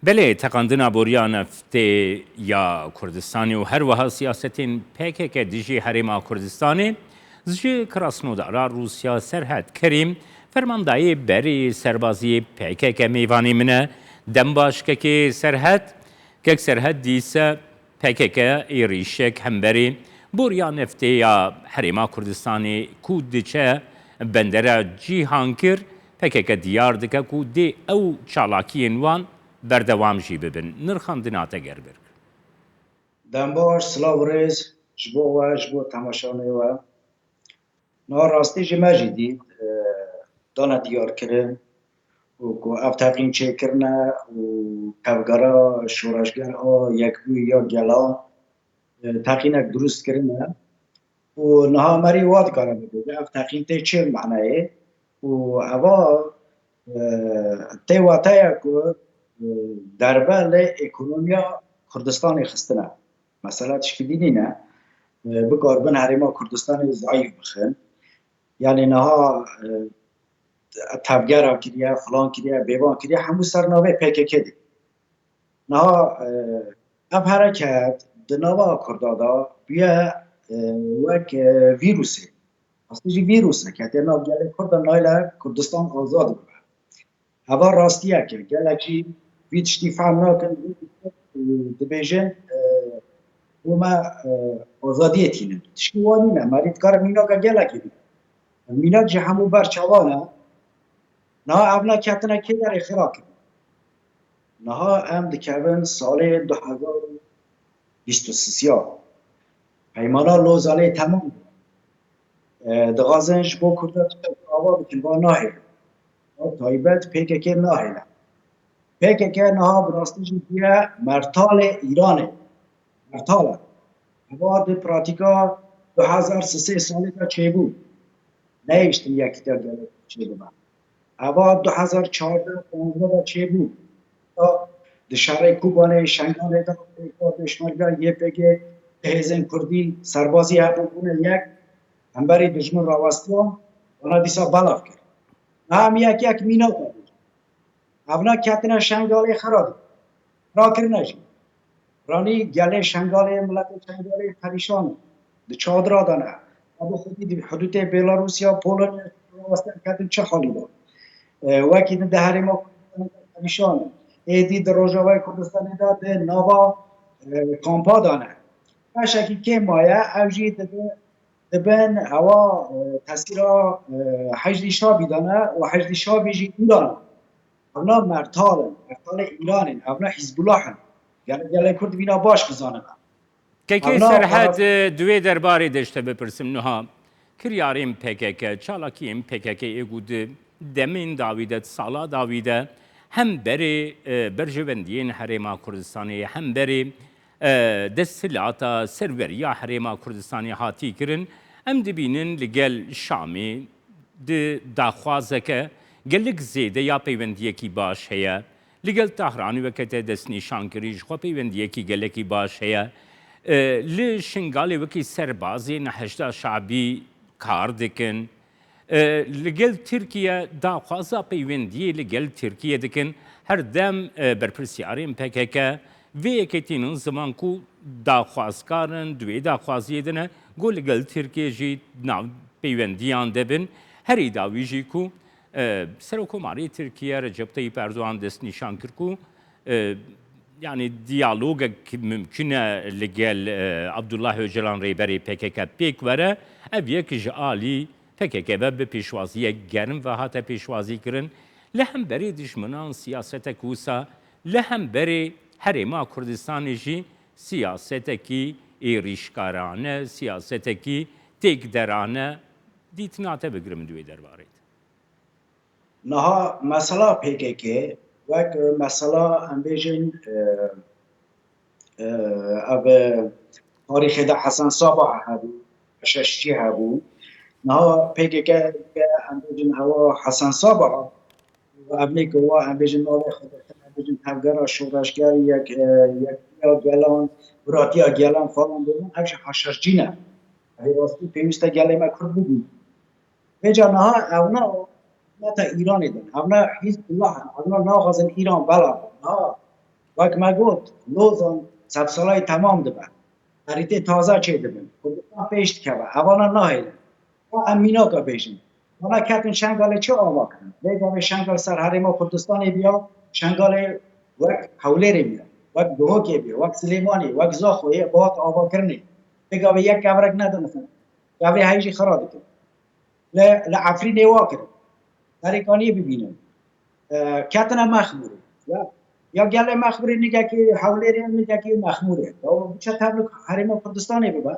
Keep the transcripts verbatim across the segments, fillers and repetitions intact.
Belê, teqandina boriya neftê ya Kurdistanê û her wiha siyasetên P K K dijî Herêma Kurdistanê ji Krasnodara Rûsya Serhed Kerîm, fermandayê berê serbazî yê P K K mêvanê min e. Dem baş kekê Serhed. Kek Serhed dîse P K K êrîşek hemberî boriya neftê ya Herêma Kurdistanê ku diçe bendera Cîhan kir, P K K diyar dike ku dê ew çalakiyên wan berdewam jî bibin. Nirxandina te ger bir. Dem baş, silav û rêz ji bo we, ji bo temaşanê we. Niha rastî ji me jî dît, e, dane diyarkirin û ku ev teqîn çêkirine û tevgera şoreşger a yekbûyî ya gelan, e, teqînek dirust kirine û niha me rî wa dikare bibêje, ev teqîn tê çi maneyê û eva, e, tê wateya ku, e, derbe li ekonomiya Kurdistanê xistine. Mesela tişkî dî nîne, e, bikaribin Herêma Kurdistanê zayîf bixin. Yanî niha, e, tevgera kiriye, filan kiriye, bêvan kiriye, hemû ser navê P K K de. Niha, e, ev hereket di nava Kurda de bûye, e, wek, e, vîrusê. Rastî jî vîrusek e, tê nav gelê Kurda nayêle Kurdistan azad bibe. Eva rastiyek e. Gelekî vî tiştî fehm nakin, dibêjin, e, hû me, e, azadiyê tînin. Tiştî wa nîne. Me rî dikare mînaka gelekî bî. Mînak jî hemû ber çavan e. Niha ev ne ketine kê derê xira kirin. Niha em dikevin salê du hezar û bîst û sisiya. Peymana Lozanê temam bû. E, dixwazin ji bo Kurda tiştek ava bikin, va nahêle. Ew taybet P K K nahêle. P K K niha bi rastî jî bûye mertalê Îranê. Mertal e. Eva di pratîka du hezar sisê salê de çêbû. Nehiştin yekîtiya gelê çêbibe. Eva du hezar çardeh panzdeh de çêbû. Da di şerê Kobanê, Şengalê de, pêşmerga Y P G, hêzên Kurdî, serbazî hebû bûne yek, hemberî dijmin rawestiyan, wana dîsa belav kir. Niha em yek yek mînaka bêjin. Evna ketine Şengalê xira dike. Rakirine jî. Ranî gelê Şengalê, miletê Şengalê perîşan in. Di çadira de ne. Ev xwedî di hudûtê Bêlarusya, Polonya, rawestin ketin çi halî de. E, wekî din di Herêma Kurdistanê de perîşan in. Êdî di Rojavayê Kurdistanê de di nava, e, kampa de ne. Beşekî kêm maye, ew jî dibe, dibin ewa, e, tesîra, e, Hecdî Şabî de ne û Hecdî Şabî jî Îran e. Evna mertal in, mertalê Îran in, evna Hizbullah in. Gelê, gelê Kurd vîna baş bizanine. Kekê Evna Serhed, para- e, di wê derbarê de ji te bipirsim niha. Kiryarên P K K, çalakiyên P K K ê ku di demên dawî de, di sala dawî de hem berê, e, berjewendiyên Herêma Kurdistanê, hem berê, e, desthilata serweriya Herêma Kurdistanê hatî kirin. Em dibînin li gel Şamê di daxwazeke gelek zêde ya peywendiyekî baş heye. Li gel Tahranê weke te destnîşan kirî, ji xwe peywendiyekî gelekî baş heye. E, li Şingalê wekî serbazên Heşda Şabî kar dikin. E, li gel Tirkiye daxwaza peywendiyê li gel Tirkiye dikin. Her dem, e, berpirsyarên P K K vê yekê tînin ziman ku daxwazkar in, di wê daxwaziyê de ne, ku li gel Tirkiye jî nav peywendiyan de bin. Herî dawî jî ku, e, Serokkomarê Tirkiye Recep Tayyip Erdogan destnîşan kir ku, e, yanî diyalogek mimkun e li gel, e, Abdullah Ocalan rêberê P K K pêk were, ev yek ji alî P K K ve bi pêşwaziyek germ ve hate pêşwazî kirin. Li hemberî dijminan siyasetek wisa, li hemberî Herêma Kurdistanê jî siyasetekî êrîşkarane, siyasetekî têkderane dîtina te bigirim di wê derbarê de. Niha mesela P K K, wek mesela em bêjin, e, e, ev, e, tarîxê de Hesen Sabah hebû, Haşhaşçî hebû. Niha P K K em bêjin ewa Hesen Sabah, ev nê ku wa em bêjin navê xwe de, em bêjin tevgera şoreşger, yek, e, yek ya gelan, biratiya gelan falan bûn, ev jî Haşhaşçî ne. Ev rastî pêwîst e gelê me Kurd bibînin. Vêca niha evna hikûmeta Îranê din. Evna Hizbullah in. Evna naxwazin Îran bela bin. Niha Wek me got, Lozan sedsalayî temam dibe. Xerîtê taze çêdibin. Kurdistan pêş dikeve. Evana nahêlin. Ya em mînaka bêjin. Vana ketin Şengalê çi ava kirin? Vê gavê Şengal ser herêma Kurdistanê biya, Şengalê wek Hewlêrê biya, wek Duhokê biya, wek Silêmaniyê, wek Zaxoyê bi hat avakirinê. Vê gavê yek kevirek nedin xwe. Kevirê hey jî xira dikin. Li, li Efrînê wa kirin. Serê kaniyê bibînin. E, ketine Mexmûrê. Ya, ya gelê Mexmûrê nigekê Hewlêrê, nigekê Mexmûrê. Ya, biçe tevlî herêma Kurdistanê bibe.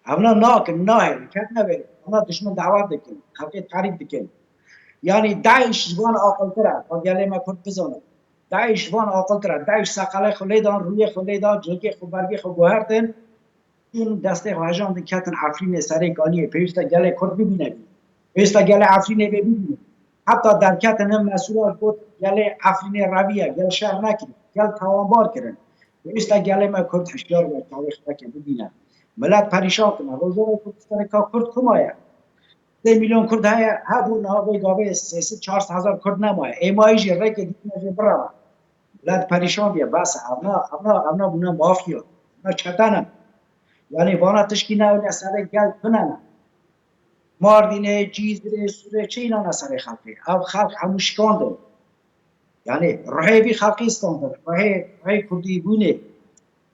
Evna nakin, nahêlin, ketine vê. Evna dijmin dawet dikin, xelkê terîb dikin. Yanî DAIŞ ji van aqiltir e, ka gelê me Kurd bizane. DAIŞ ji van aqiltir e. DAIŞ seqelê xwe lê dan, rûyê xwe lê dan, cilkê xwe, bergê xwe guhertin. Çûn destê xwe hejandin ketin Efrînê serê kaniyê. Pêwîst e gelê Kurd bibîne. Pêwîst e gelê Efrînê bê bibîne. Heta derketin hin mesûla got gelê Efrînê reviye, gel şer nekirî, gel tawanbar kirin. Pêwîst e gelê me Kurd hişyar be, çavê xwe veke bibîne. Milet perîşan kine. Rojava Kurdistanê ka Kurd kuma ye? Sê milyon Kurd heye, hebû niha vê gavê sê sed çar sed hezar Kurd nemaye. Êmayî jî rêkê dîtine jê bireve. Milet perîşan diye, bes e. Evna, evna, evna bûne mafya. Evna çete ne. Yanî vana tişkî ne, ne serê gel tune ne. Mardînê, Cîzirê, Sûrê çi înane serê xelkê? Ev xelk hemû şikandin. Yanî ruhê vî xelkî standin. Ruhê, ruhê kurdîbûnê.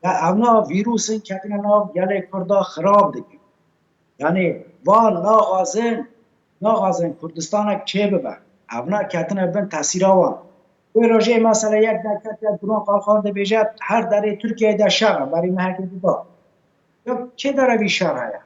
Ya evna vîrusên ketine nav gelê Kurda xirab dikin. Yanî van naxwazin, naxwazin Kurdistanek çêbibe. Evna ketine bin tesîra wan. Wê rojê mesela yek derket ya Duran Kalkan dibêje her derê Tirkiyeyê de şer e, berî mehekê dida. Ya kê dere vî şer heye?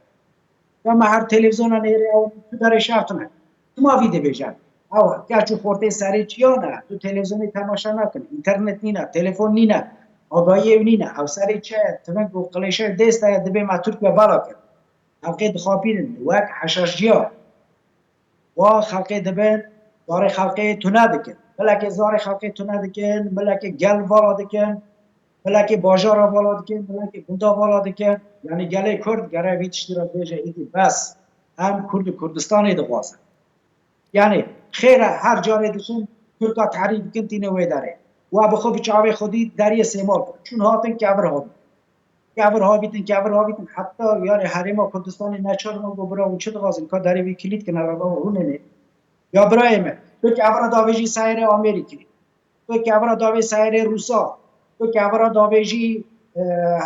Ya me her televîzyona nêrê ew tu derê şer tune. Çima vî dibêje? Ew keç û xortê serê çiyan e. Tu televîzyonê temaşe nakin. Înternet nîne, telefon nîne. Agahiyê ew nîne. Ew serê çi ye? Tiving û qilêşe dêst e, dibê me Tirkiye bala kir. Xelkê dixapînin wek heşaşciya. Wa xelkê dibin, zarê xelkê tune dikin. Milekê zarê xelkê tune dikin, milekê gel vala dikin, milekê bajara vala dikin, milekê gunda vala dikin. Yanî gelê Kurd gere vî tiştî re bêje, îdî bes. Em Kurd û Kurdistanê dixwazin. Yanî xêr e, her carê diçin Tirka terî dikin tîne wê derê. Wa bi xwe bi çavê xwe dî deriyê sêmal kir. Çûn hatin kevir hat. Kevir havîtin, kevir havîtin. Heta yarê herêma Kurdistanê neçar ma got, bira, hûn çi dixwazin? Ka derê vî kilît kin, eve baba hûn ê. Ya birayê me, tu kevira davêjî seyarê Amerîkê, tu kevira davê seyarê Rûsa, tu kevira davêjî, e,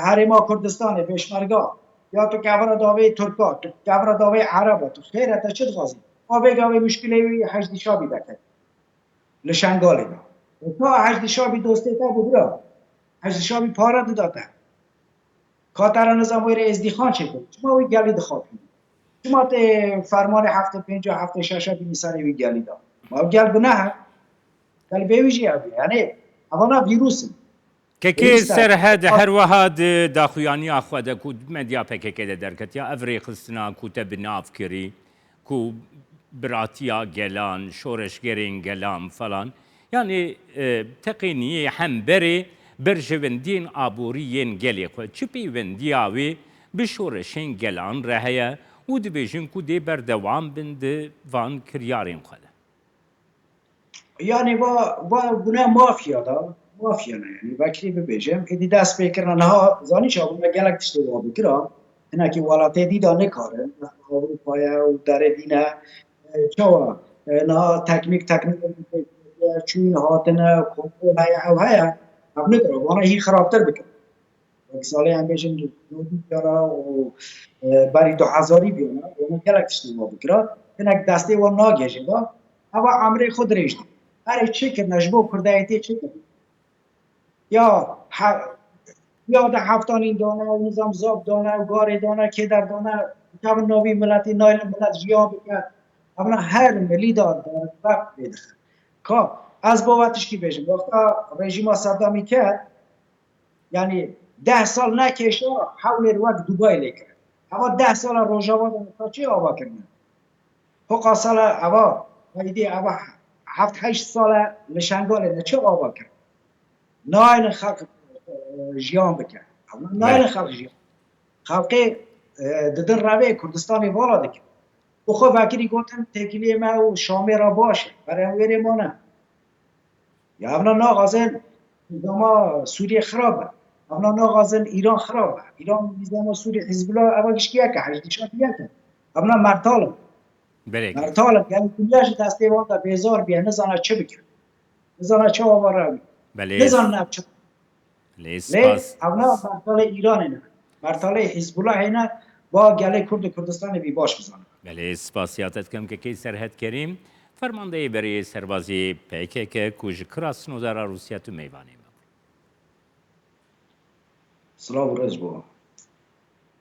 herêma Kurdistanê, pêşmerga, ya tu kevira davê Tirka, tu kevira davê Ereba, tu xêr e, te çi dixwazî? Ma vê gavê muşkilê wî Hecdî Şabî veke. Li Şengalê de. Ka Hecdî Şabî dostê te bû bira. Hecdî Şabî pare dida te. Ka te re nizam wêrê Êzdîxan çêkir. Çima wî gelî dixapînî? Çima tê fermanê heftê pênc a heftê şeş a bînî serê wî gelî de? Ma ew gel guneh e. Gel bê wî jî ev e. Yanî, evana vîrus in. Kekê Pêwîst e. Serhed her wiha di daxuyaniya xwe de ku medya P K K de derketiya, ev rêxistina ku te bi nav kirî, ku biratiya gelan, şoreşgerên gelan falan, yanî, e, teqîniyê hemberê berjewendiyên aborî yên gelê xwe, çi peywendiya wê bi şoreşên gelan re heye û dibêjin ku dê berdewam bin di van kiryarên xwe de? Yanî va, va bûne mafya da, mafya ne yanî, vekirî bibêjim. Êdî dest pê kirine niha, zanî çawa bûne gelek tiştê wa bikira. Hinekî welatê dî da nikarin. Ewropayê û derê dî ne. E, çawa? E, niha teknîk, teknolojî çûyîn hatine, kontrol heye, ew heye. Ev nikira, vana hîn xirabtir bikin. Wek salê em bêjin du hezar biyana û, e, berî du hezarî biyana, wana gelek tiştê wa bikira. Hinek destê wan nagêje da. Eva emrê xwe dirêj da. Erê çi kirine, ji bo kurdayetê çi kirine? Ya he-, ya de heftanîn dane, û nizam zab dane, û garê dane, kêder dane, kevin navî miletî, naylin milet jiya bike. Evna her milî da, da, da, vê dixe. Ka, ez bo we tişkî bêjim. Wexta rejîma Seddamî ke, Yanî deh sal nekêşa Hewlêr wek Dubai lê kirin. Eva deh sala Rojava de ka çi ava kirine? Hoqa sala eva, heydê eva heft heşt sala li Şengalê de çi ava kirin? Naynin xelq, e, jiyan bike. Eva naynin xelq jiyan. Xelqê, e, didin revê Kurdistanê vala dikin. Bi xwe vekirî gotin têkiliyê me û Şamê re baş e. Berê wêrê mane. Ya evna naxwazin Nizama Sûriyê xirab e. Evna naxwazin Îran xirab e. Îran nizama Sûriyê, Hizbullah, eva gişkiyek e, hejdîşat yek e. Evna mertal in. Belê. Mertal in. Gelek dinya ji destê wan de bêzar bûye. Nizana çi bike. Nizana çi ava rewî. Belê. Nizan ne çi. Lê Lê spas. Evna mertalê Îranê ne. Mertalê Hizbullahê ne. Ba gelê Kurd û Kurdistanê bî baş bizane. Belê, spasiya te dikim kekê Serhed Kerîm, fermandeyê berê serbazî P K K ku ji Krasnodara Rûsya tu mêvanê me bû. Silav û rêz bo.